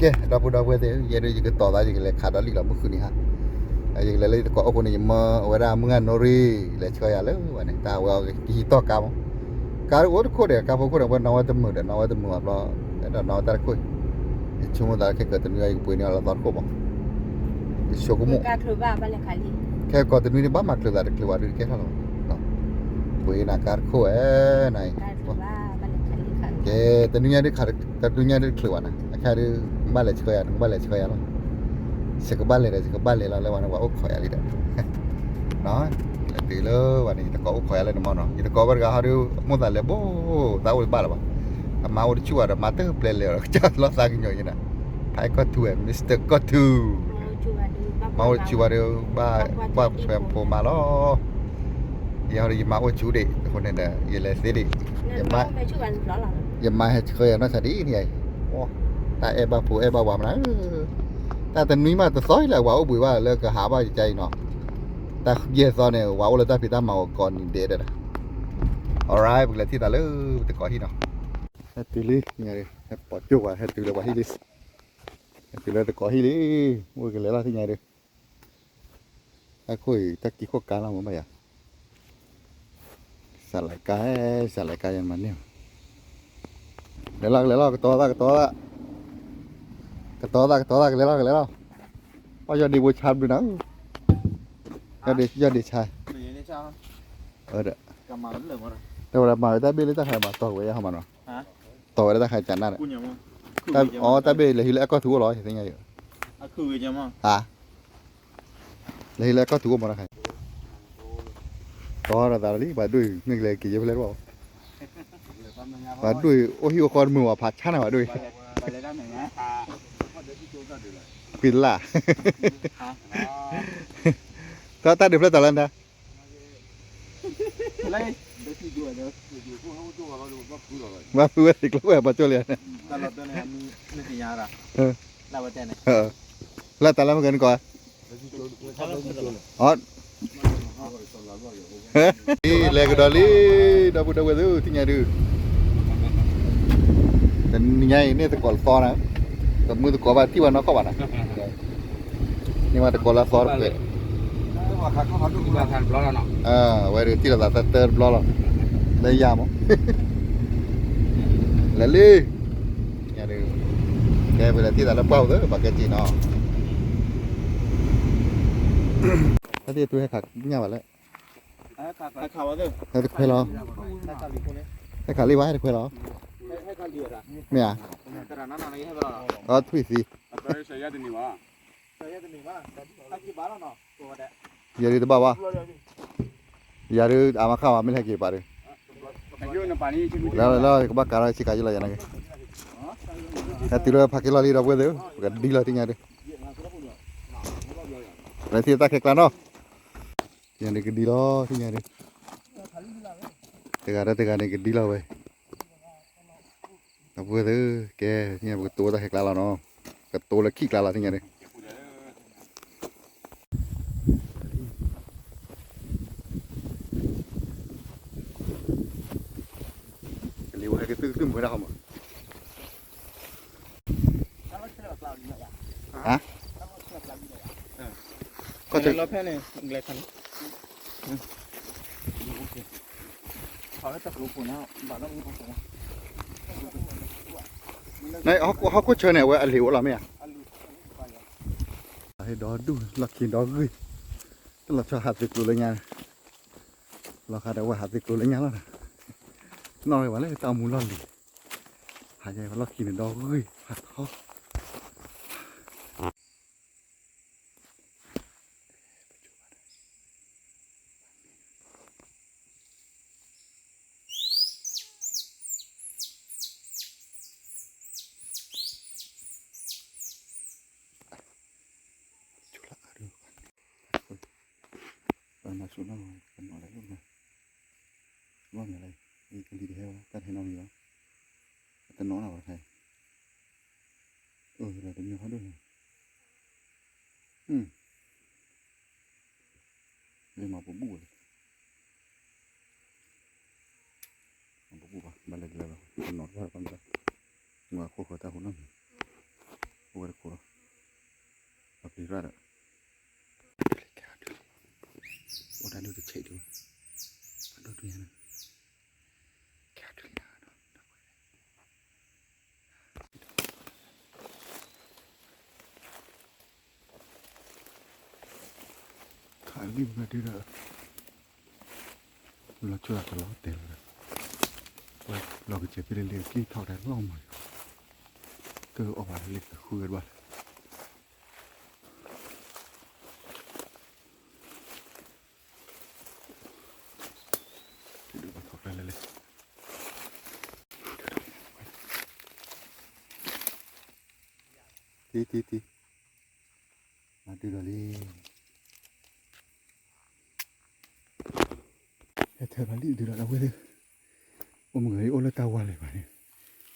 ကဲ ဒီပုၢ်ဒီဝဲၢ်သ့ၣ်ဧၢ, ယဲဒၣ်ယကတီၤသး ယကလဲၤခးဒီးလံာ်လီၤ မုၢ်ဃုနံၤဟါ, ယကလဲၤလၢယသကိးအိၣ်အဃိန့ၣ် ယမၢဝဲဒၣ်မုၢ်ဂၤနိရံ လဲၤဆှၢယၤလၢဝဲန့ၣ် တၢ်ဝဲအီၤကဟံးတီၢ်ကါမး, ကါအိၣ်တခိၣ်ဒီး ကါဖိခိၣ်ဒီး ဝဲနီၣ်ဝဲတမုာ်ဒီး နီၣ်ဝဲတမုာ်ဘၣ်ဘျီ, အဲၣ်ဒိးနီၣ်ဝဲတၢ်တခိၣ်, ယဆိကမိၣ်သးလၢခဲကၢၤတနွံအံၤ ယကပှ့ၤန့ၢ်အီၤလၢသီတခိၣ်မး, ယဆိကမိၣ် ခဲကၢၤတနွံန့ၣ် ဘၣ်မၤချုးသးတချုးဘၣ်ဒုးတကဲထီၣ်လီၤ, ပှ့ၤနၤကါတခိၣ်ဝဲနၤအံၤ ကဲ တနွံညါဒုးခး တနွံညါဒုးတချုးဘၣ်နၤ အခါဒုး နဘၣ်လဲၤဆှၢယၤ နကဘၣ်လဲၤဆှၢယၤလီၤ, ယကဘၣ်လဲၤဒီး ယကဘၣ်လဲၤလီၤ လၢဝဲန့ၣ် ပှၤအိၣ်ခိးယၤလံဒီး, တုၤလၢဝဲန့ၣ် ယသကိးအိၣ်ခိးယၤလၢန့ၣ်မးနီၤ ယသကိးဝဲတဂၤဟီဒုး မိၣ်သးလဲၤဘိ သးအိၣ်တဘၣ်လၢၤဘၣ်, အမါအိၣ်တဆူၣ်ဘၣ်ဒီး မါတပျဲလဲၤဒီး ကစၢ်လီၤသးကညီၤယဲနၤ, ဖဲကီၢ်ထူဝဲ Mister ကီၢ်ထူ မါအိၣ်တဆူၣ်ဘၣ်ဒီး ဘၣ်ကွၢ်ထွဲဖိမါလီၤ ယဟီဒီးယမါအိၣ်ဆူၣ်ဒံး အဃိန့ၣ်ဒီး ယလဲၤသ့ဒံး, ယမါဟဲဆှၢယၤနီၢ်ဆါဒ်န့ၣ်အံၤ, တၢ်အဲၣ်ဘၣ်ဖိအဲၣ်ဘၣ်ဝၤမနုၤ, တၢ်တနွံမးတသီအံၤလၢ ဝၤအိၣ်ဘှံးဘၣ်လၢကဟးဘၣ်ယကါအံၤနီၤ, တၢ်ယဲၢ်သီန့ၣ် ဝၤအိၣ်လၢတၢ်ဖံးတၢ်မၤအီၤကိးနံၤဒဲးဒဲး, alright ပကလဲၤထံၣ်သးလၢပသကိးဟံၣ်နီၤ, ဟဲတုၤလံ ဟဲပိာ်ကၠိၢ်ပှၤ ဟဲတုၤလၢပှၤဟံၣ်လံ, ဟဲတုၤလၢသကိးဟံၣ်လံ, အိၣ်ကလဲၤလီၤသ့ၣ်ညါဒုး အခိၣ်အံၤ တၢ်ကံၢ်ခိၣ်ကါလီၤမ့ၢ်ဘၣ်ယၤ, စးလဲၤကါ စးလဲၤကါယၤမၤန့ၢ်, လဲၤလီၤ ကလဲၤလီၤ ကတီၤသး ကတီၤသး, ကတီၤသး ကတီၤသး ကလဲၤလီၤ ကလဲၤလီၤ, အီၣ်ယီၢ်ဒ့ဘိဆါဘျုးနၤ, ယီၢ်ဒ့ဆါ, ဒီး တၢ်ဝဲဒၣ်မၤဝဲတၢ်ဘ့ၣ်လၢတၢ်ခါမၤတီၢ်ဝဲယၤဟီမးနီၤ, တီၢ်ဝဲဒၣ်တၢ်ခါကနၣ်ဒီး, အီ တၢ်ဘ့ၣ်လဲၤဟံးလၢအဲၣ်ကီၢ်ထူအိၣ်လီၤ ယသ့ၣ်ညါယၤ, ဟါ လဲၤဟံးလၢအဲၣ်ကီၢ်ထူအိၣ်မးတခါ, တီၢ်ဒီးသးလီၤလံ ပှၤဒိၣ်အံၤ မ့ၢ်ကလဲၤက့ၤယဲဖဲလဲၣ်တဘၣ်, ပှၤဒိၣ်အံၤ အိၣ်ဟံၣ်အိၣ်ဃီတမုာ်ဘၣ် ဖးဆါနၤပှၤဒိၣ်အံၤ, ကွံာ်လၢ်, တၢ်တၢ်ဒုးဖျဲၣ်တီၤလၢနၤ ဘၣ်ဖုဝဲသ့ၣ်ကျိဝဲပှၤကၠိလံ, လၢတၢ်လၢမ့ၢ်ကဲနကီး, လဲၤကဒီးလံ, ဒီပုၢ်ဒီဝဲၢ်သ့ၣ် သ့ၣ်ညါဒုး, တနံၤညါအံၤန့ၣ်သကိးလၢသီနၤ, တမုၢ်သကိးဘၣ်ထံၣ်ဝဲနီၢ်ကီၢ်ဘၣ်နၤ, န့ၢ်ဝဲသကိးလၢသီတဖျၢၣ် ဝဲဒၣ်ထံၣ်လိာ်သးသၢတဘျီလီၤ, လၢယၤမး, လဲၤလံ, ကဲပလဲၤထံၣ်သးလၢပှၢ်ပူၤသ့ ပှၤကဲက့ၤနီၤ, ဟဲသ့ၣ်တူၢ်ဟဲခးညၣ်ဘၣ်လဲၣ်, ဟဲတခွဲလီၤ, ဟဲခးလံဘၣ် ဟဲတခွဲလီၤ, မ့ၢ်ဧါ, အီထွံၣ်သံ ယၤဒုးတဘၣ်ဘၣ်, ယၤဒုးအမါခါဘၣ် မ့ၢ်ဟဲက့ၤပာ်ဒုး, လၢလၢကဘၣ်ကၤလီၤဆ့ကၤယလီၤယၤနာ်က့, ဟဲတုၤလၢဖးက့ၤလီၤလံဒီပုၢ်ဝဲၢ်သ့ၣ်ဧၢ, ပကဒံလီၤသ့ၣ်ညါဒုး, လဲၤထံၣ်တၢ်ခဲကျါနီၤ, သ့ၣ်ညါဒုးကဒံလီၤသ့ၣ်ညါဒုး, တဂၤဒီးတဂၤန့ၣ်ကဒံလီၤဝဲ ဒီပုၢ်ဝဲၢ်သ့ၣ်ဧၢ, ကဲ သ့ၣ်ညါ ပကတိၤတၢ်ခဲကျါလီၤနီၤ, ကတိၤလၢခံကျါလီၤသ့ၣ်ညါဒုး, ကလံၤဝဲဟဲကသုၣ်ကသုၣ်မုာ်ဝဲဒၣ်ဟီမး, ဟါ, ကီၢ်ဆၢလီၤဖဲန့ၣ် ဟီၣ်ခိၣ်ဆၢန့ၣ် အဝဲအလံာ်အိၣ်လီၤမ့ၢ်ဧါ, ဟဲဒီဒူၣ် လီၢ်ခံဒီဂ့ၢ်, တလီၤဆီဟးသ့ကျိၤလၢညါ, လီၤခါဒီးဝဲဟးသ့ကျိၤလၢညါလီၤ, နီၣ်ရံၣ်ဝဲလၢတၢ်အိၣ်မူလီၢ်လံၤ, ဟးယဲလီၢ်ခံန့ၣ်ဒီဂ့ၢ် ဟးထီၣ် ပနၢ်ဆူၣ်နီၣ် ပနီၣ်လဲၣ်လၢ ဘီၣ်မနုၤလဲၣ်, အံၤကလံၤတဟဲဝဲ တၢ်တဟဲနီတမံၤဘၣ်, အတနီၣ်နီၣ်ဝဲတခါအံၤ, အၢ ဒီးတမံၤဟီဒိၣ်န့ၣ်, လၢမၤပဘူၣ်ဝဲ, မၤပဘူၣ်ဘၣ် ဘၣ်လဲၤကလဲၤလီၤ တနီၣ်တၢ်တခါမနုၤလဲၣ်, မၤခိၣ်ဃၢၤတၢ်ဟူးနီတမံၤ, ဒီး အိၣ်တၢ်ဒိၣ်တဆံးဒံးဘၣ်, အဒိၣ်ဒုညါန့ၣ်, ခဲအံၤဒုးလံဒီး ခးလံဘၣ်ဒုဒီး လီၤဆီဒၣ်တၢ်လီၤတဲာ်လီၤဒီး လီၤကစၢၢ်ဖဲလၢလ့ၣ်က့ထီၣ်တၢ်လီၤမၢ်, ကအီၣ်ဘၣ်လၢလ့ၣ်ဃုဂၤတဘၣ်လၢ ဒုးဘၣ်ထီၣ်ကျဲလၢလ့ၣ်, တံၤတံၤတံၤ, မၤဒုဒီးလံ, ဟဲထၢၣ်ဘၣ်လံဒုဒီးလၢဝဲသ့ၣ်, အိၣ်မုၢ်ဂၤအံၤအိၣ်လၢတၢ်ဝါလၢၤဘၣ်န့ၣ်,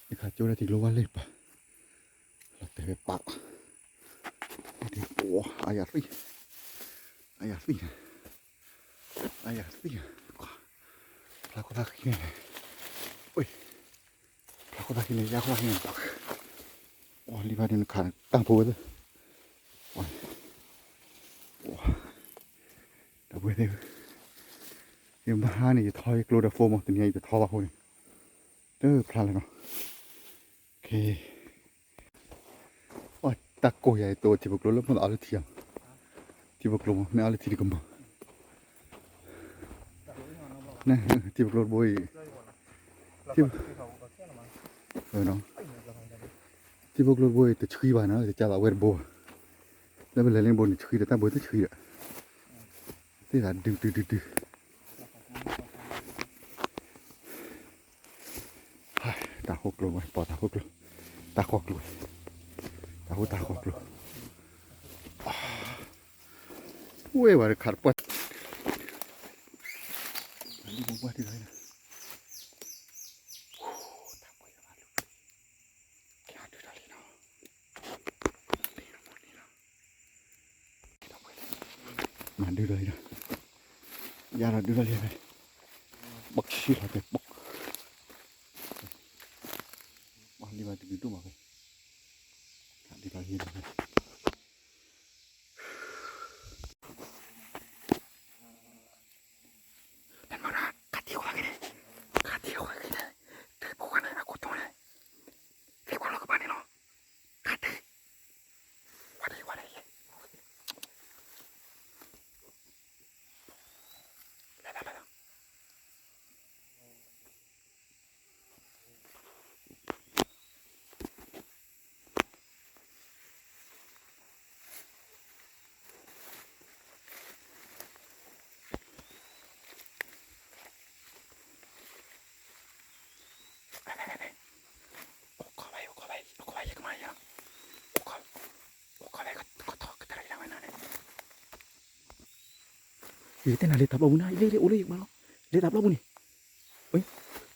ယခးကၠိလၢထံကျိဝါလၢၤဘၣ်, လီၤတဲာ်ဝဲပာ်, အါယၤသံ, အါယၤသံ, အါယၤသံ, ဖျါခိၣ်သၣ်ဃံန့ၣ်, ဖျါခိၣ်သၣ်ဃံန့ၣ် ယါခိၣ်သၣ်ဃံန့ၣ်, အီၣ်လံဘၣ်ဒုနခးတၢ်ဖိဝဲသ့ၣ်, ဒီပုၢ်ဝဲၢ်သ့ၣ်ဧၢ, ယမဟါန့ၣ် ယထီယကျိဒီး phone မး တနံၤအံၤယတထီဘၣ်အဃိန့ၣ်, တဖျါလၢၤနီၤ, အတၢ်ကိၢ်ယၤအံၤ တအိၣ်ထံဖိကျိလၢမ့ၢ်အီၣ်လၢထံ, ထံဖိကျိမး မ့ၢ်အီၣ်လၢထံတကမၢ်, ထံဖိကျိတဘိအံၤ, ထံဖိကျိတဘိအံၤ တဆှံဘၣ်နီၤ တကးဘၣ်ဝဲတဘိဘၣ်, လၢပလဲၤလၢဘိန့ၣ်ဆှံဒီး တၢ်ဘိတဆှံဒီး, သ့ၣ်သးဒုဒုဒုဒု တၢ်ဃီကျိဝဲ ပှၤတၢ်ဃီကျိ, တၢ်ဃီကျိ, တၢ်ဃီတၢ်ဃီကျိ, ဝဲဝဲတခါတပှၢ်, လံဘိဘှၢ်တဂၤလံ, တၢ်ပှၢ်တဂၤလံ, ကဲဒုဒီးလံနီၤ, မၤဒုဒီးလံဒီး, ယၤဒီးဒုဒီးလံဖဲ, ဘၣ်ဆံလီၤတဲာ်ဘၣ်, ဘၣ်လံဘၣ်တဒုဒိၣ်မးဖဲ, ဒုဒီးလံဒီးဖဲ ခးထံၣ်ဃီက့ၤန့ၣ်, ခးထံၣ်ဃီက့ၤန့ၣ်, ထံဖိခွါန့ၣ် အခိၣ်တီန့ၣ်, သ့ၣ်ခိၣ်လီၤကဘၣ်န့ၣ်လီၤ, ခးထံၣ်, ဝါဒၣ်ဝါဒၣ်, လဲၤလဲၤလဲၤလဲၤ ယတဲနၤလၢတၢ်ဘျီပူၤန့ၣ် လၢလၢအိၣ်လၢယကမၤလီၤ, လၢတၢ်ဘျီပူၤန့ၣ်,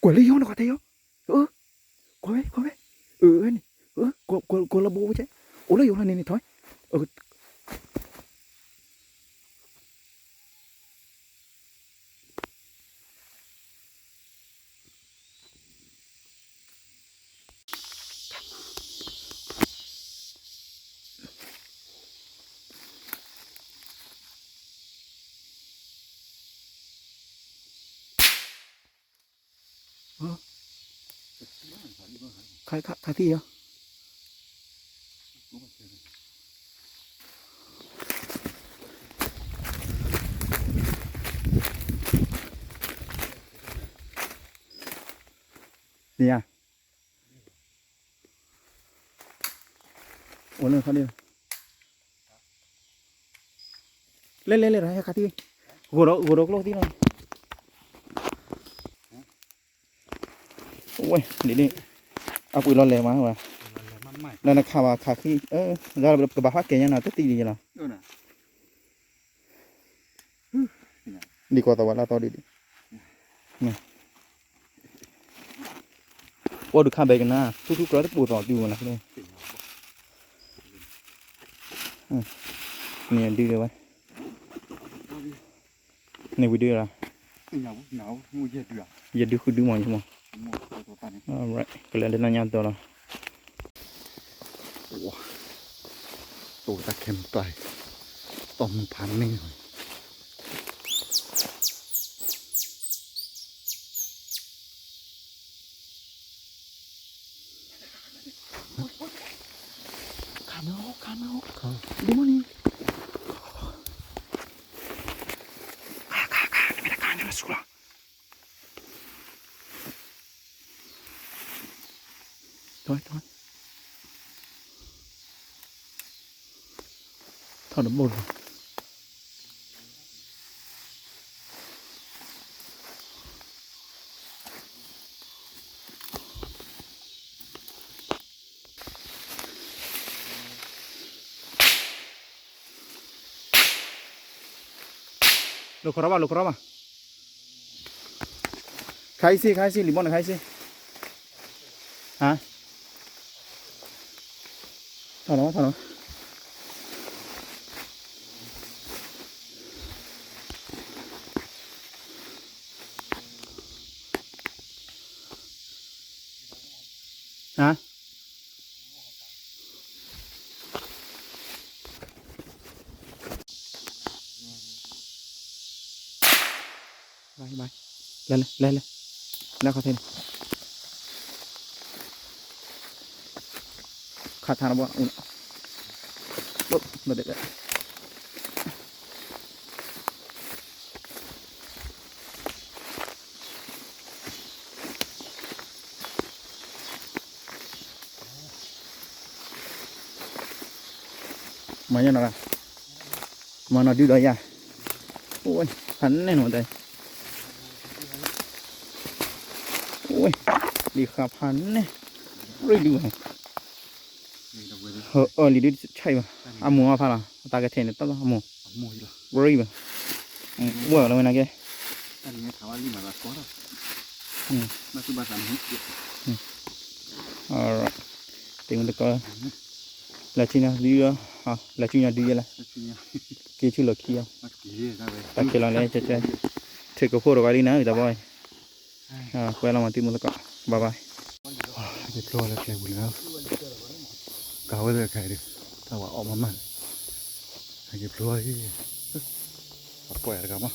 ကွၢ်လၢယီၤနီၤ ကွၢ်တဲယီၤ, ကွၢ်ဝဲ ကွၢ်ဝဲ, န့ၣ်, ကွၢ်လၢဘိဝဲကဲ, အိၣ်လၢယီၤလီၤန့ၣ်န့ၣ်ထီၣ်, ခးသံယီၤ, န့ၣ်ဧါ, အိၣ်လၢခီဒ် လဲၤလဲၤလဲၤ ဟဲခးသံ, ဂိၢ်ဒီး ဂိၢ်ဒီးကျိသံလီၤ, ဝဲ ဒ်န့ၣ်, အပှ့ၤလီၤလဲၤမးဝဲ, လၢနခးဘၣ်ခးခံ, လၢကဘၣ်ဟးကဲညါနီၤ တသံဒံးလီၤ, ဒ်ကီၢ်သးဝးလၢအသီဒ်ဒ် အိၣ်ဒုးခါဘဲကနၣ် ထူထူကျီတပိာ်သီဒုးဝဲလီၤ, န့ၣ်ဒုးဝဲ, န့ၣ်ဝံၤဒုးလီၤ, ယဒုးဃုဒုးမီၤယမီၤ, ကလဲၤလၢနညါတီလီၤ, တိၢ်တၢ်ခဲမုၢ်ပၢ်အံၤ, တီၢ်မုၢ်ဖးန့ၢ်လီၤ. ခါမ့ၢ်အိၣ်, ခါမ့ၢ်အိၣ်, ဒ်မ့ၢ်န့ၣ်, ခါ, ခါ, ခါ, နမ့ၢ်တခါန့ၣ်လီၤဆူလီၤ. ထီၣ်တဘိၣ်လီၤ. လိာ်ခီထီၣ်ဘၣ်, လိာ်ခီထီၣ်ဘၣ်. ခါအံၤစ့ၢ်, ခါအံၤစ့ၢ်, လံာ်မီၢ်န့ၣ် ခါအံၤစ့ၢ်. ဟါ, ထီၣ်လီၤ, ထီၣ်လီၤ. ဟါ, လဲၤ, လဲၤ, လဲၤ, လဲၤခီၣ်ထံးန့ၣ်, ခးထါနဘီ, ဘၣ်ဒဲးဒဲး. မၤညါနီၤ, မၤနီၤဒုဒီးယၤ, အိၣ်ဝဲ, ဖးန့ၢ်နီၤတဲ, အိၣ်ဝဲ, လံာ်ဃာ်ဖးန့ၢ်, ရ့ဒုဝဲ, အလံာ်ဒုဆဲးဘၣ်, အမိၢ်အဖးလီၤ, အတၢ်ကထဲန့ၣ်တၢ်လီၤအမိၢ်, ရ့ဘၣ်, ဝဲလီၤဝဲနာ်က့ တမုၢ်တကိး, လဲၤဆူညါဒု, လဲၤဆူညါဒုယဲလၢ, က့ၤဆူလီၢ်ခံ, တၢ်က့ၤလီၤလဲၣ်, ထုးကဖိတဂၤလံနၤ တဘီ, ကွဲလီၤမၤတံၤမုၢ်သကိး, bye bye. က့ၤဖျိလၢကျဲပူၤလံ, ကၤဝဲလၢခဲအံၤဒီး, တၢ်ဝဲအီၣ်မးမးန့ၣ်, က့ၤဖျိအံၤ, ပှၤတဂၤမး,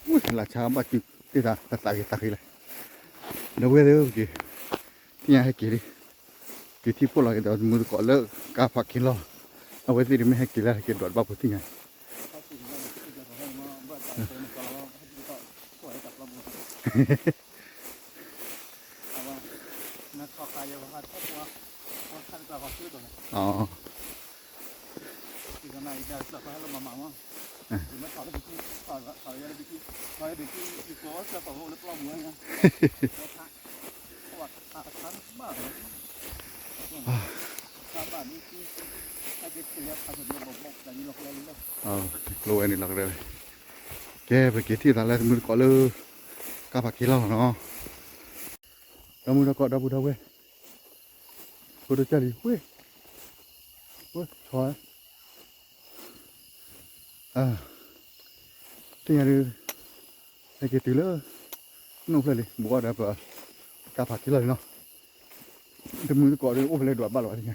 လီၤ, လၢဆါဘၣ်စုသ့ၣ်သး တသးက့ၤသးက့ၤလဲၣ်, ဒီပုၢ်ဝဲၢ်သ့ၣ်ဧၢ, သ့ၣ်ညါဟဲက့ၤလံ, က့ၤထံၣ်ဖှိၣ်လီၤက့ၤဒီးတမုၢ်သကိးလၢ ကါဖးက့ၤလီၢ်, အဝဲသ့ၣ်တမ့ၢ်ဟဲက့ၤလၢဟဲက့ၤဒွးတဘၣ်ဖိသ့ၣ်ညါ ကျိဝဲန့ၣ်လီၤကဒီး, ကဲ ပက့ၤထံၣ်သးလၢတမုၢ်သကိးလၢ ကါဖးက့ၤလီၢ်လီၤနီၤ, ဒီမုၢ်ဒီကိး ဒီပုၢ်ဒီဝဲၢ်, ဖိဒိၣ်ကၢ်လံၤဝ့ၢ်, ဝ့ၢ်ဆီ, သ့ၣ်ညါဒုး, ဟဲက့ၤတုၤလၢ နိၣ်ဖျၢၣ်လံ ဘူးအီၣ်ဒီးပ ကါဖးက့ၤလီၢ်လံနီၤ, တမုၢ်သကိးဒီးအိၣ်ဖဲလဲၣ်ဒွးဘၣ်လီၤဘၣ်သ့ၣ်ညါ,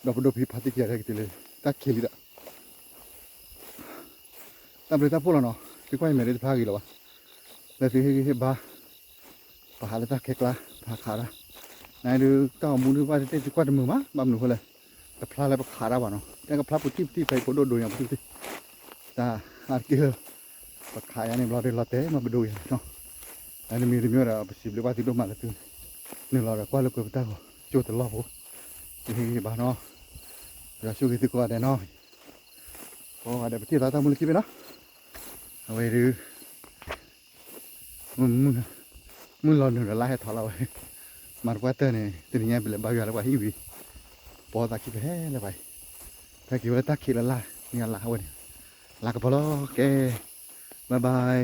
ဒီးပဒိၣ်ဖံးဖါတံၢ်က့ၤဟဲက့ၤတုၤလၢ တၢ်ခံးလံဒီး တၢ်ဘျုးတၢ်ဖှိၣ်လီၤနီၤ, သုကွၢ်ယမဲာ်ဒၣ်တဖၣ်ဂ့ၤလီၤဘၣ်, လၢသုဟ့ၣ်ဂံၢ်ဟ့ၣ်ဘါ, ပဟးလၢတၢ်ခဲကျါ ပဟးခးဒၣ်, နဒုးတၢ်ဂီၤမူဒုးဘၣ်တတဲသုကွၢ်တမုာ်မး ဘၣ်မနုၤအဃိလဲၣ်, တဖျါလၢပခးဒၣ်ဘၣ်နီၤ, တၢ်ကဖျါပူၤတံၢ်ပူၤတံၢ် ဖဲအံၤဖိဒိၣ်ဒိညါပူၤတံၢ်ပူၤတံၢ်, တၢ်အါတက့ၢ် ပခးယါန့ၣ်ဘျီဒီးလီၤတဲာ်မးပဒိၣ်ယါနီၤ, လၢနမံၤတမံၤဒီးပစံးဘျုးဘၣ်သုဒိၣ်မးလၢသု နုာ်လီၤဒီးကွၢ်လၢကွဲပတၢ်ဂီၤကၠိတလီၢ်ဖိ, သုဟ့ၣ်ဂံၢ်ဟ့ၣ်ဘါနီၤ, ယွၤဆိၣ်ဂ့ၤသုကိးဂၤဒဲးနီၤ, ကိးဂၤဒဲးပထံၣ်သးတၢ်မုၢ်လၢခံဘ့ၣ်နီၤ, အဝဲဒုး မုၢ်လီၤနုာ်ဒီးလါဟဲထီၣ်လီၤဝဲ, မၤတပှၢ်တၢၢ်န့ၣ် တနံၤညါပလဲၤဘါယွၤလၢပှၤဟံၣ်ဝံၤ, ပသးခံဖဲဟဲလၢပှၤအံၤ, ဖဲက့ၤဝဲလၢတၢ်ခံးလၢလါ မ့ၢ်အလါဝဲန့ၣ်, လါကပီၤလီၤကဲ, bye bye,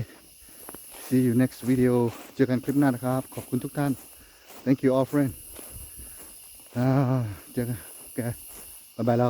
see you next video, เจอกันคลิปหน้านะครับ ขอบคุณทุกท่าน, thank you all friend, เจอกัน, โอเค, bye bye ลอ